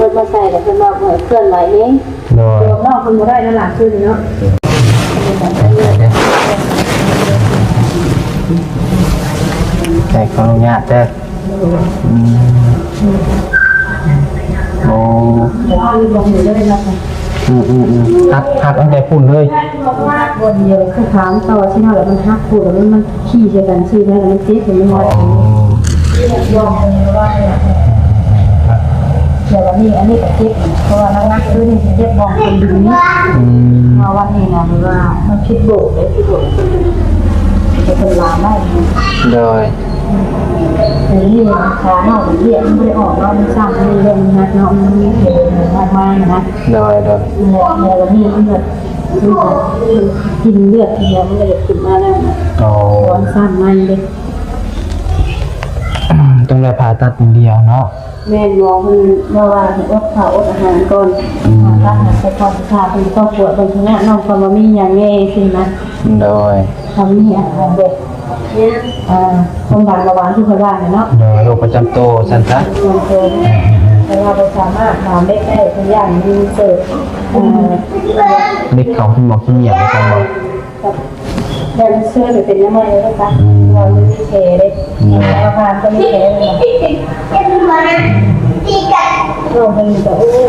ເພິ່ນມາໃສ່ແລ້ວເພິ່ນວ່າບໍ່ໃຫ້ເຄື່ອນໄຫວເດ້. ໂດຍ ບອກນ້ອງເພິ່ນບໍ່ໄດ້ນະຫຼ້າ ຄືນີ້ເນາະ. ໃຫ້ຂໍອະນຸຍາດເດີ. ອືມ ໂອ້ ອືມໆໆ ຫັກ ຫັກຕັ້ງແຕ່ພຸ້ນເລີຍ. ຫັກບ່ອນດຽວ ຄືຂາມັນຕໍ່ຊິເນາະ ແລ້ວມັນຫັກພຸ້ນ ແລ້ວມັນ ມັນຂີ່ໃສ່ກັນຊີ້ນະ ແລ້ວມັນເຈັບ ແລ້ວມັນ ອໍ ຮັດ ແຕ່ວ່ານີ້ ອັນນີ້ກໍເຈັບ ເພາະວ່າໜັກໆຄືນີ້ຊິເຈັບບ່ອນເປັນດິນນີ້. ອືມ ເພາະວ່ານີ້ນະ ແບບວ່າມັນຜິດໂບກເດ້ ຜິດໂບກ ເປັນຄົນລາວໄດ້. ໂດຍ ແຕ່ນີ້ຂາເຮົາເລືອດມັນບໍ່ໄດ້ອອກເນາະ ມັນຊ້ຳ ມັນເລືອດມັນໜັກເນາະ ມັນມີແຜມັນມາກມາຍນະ. ໂດຍໆ ແລ້ວ ແລ້ວນີ້ເລືອດ ກິນເລືອດແລ້ວມັນກໍຢາກຂຶ້ນມາແລ້ວນະ. ອໍ ມັນຊ້ຳໃໝ່ເດ້ ຕ້ອງໄດ້ຜ່າຕັດຢ່າງດຽວເນາະ. ແມ່ນ ໝໍເພິ່ນເວົ້າວ່າໃຫ້ອົດເຂົ້າອົດອາຫານກ່ອນ. ອືມ ຜ່າຕັດໃຫ້ໄປກ່ອນ ຖ້າເພິ່ນຕ້ອງກວດເບິ່ງທາງໜ້ານ້ອງ ຄວາມວ່າມີຫຍັງແດ່ຊີ້ນະ. ໂດຍ ຖ້າມີອາການແບບ ອ່າ ຄວາມດັນເບົາຫວານທີ່ເພິ່ນວ່າຫັ້ນເນາະ. ໂດຍ ໂລກປະຈຳໂຕຊັ້ນຊະ. ໂດຍ ແຕ່ວ່າບໍ່ສາມາດຖາມເດັກໄດ້ ເພິ່ນຢ້ານມີເກີດ ເອີ ເດັກເຂົາເປັນໝໍກິນເຫຍື້ອນຊັ້ນບໍ່? ແຕ່ມັນເຊື້ອໄປເປັນນ້ຳມັນເລີຍນະຄະ. ອືມ ເພາະວ່າມັນມີແຜເດ້. ອືມ ແຕ່ວ່າຜ່ານກໍມີແຜເລີຍນະ. ໂລກມັນກໍ ໂອ້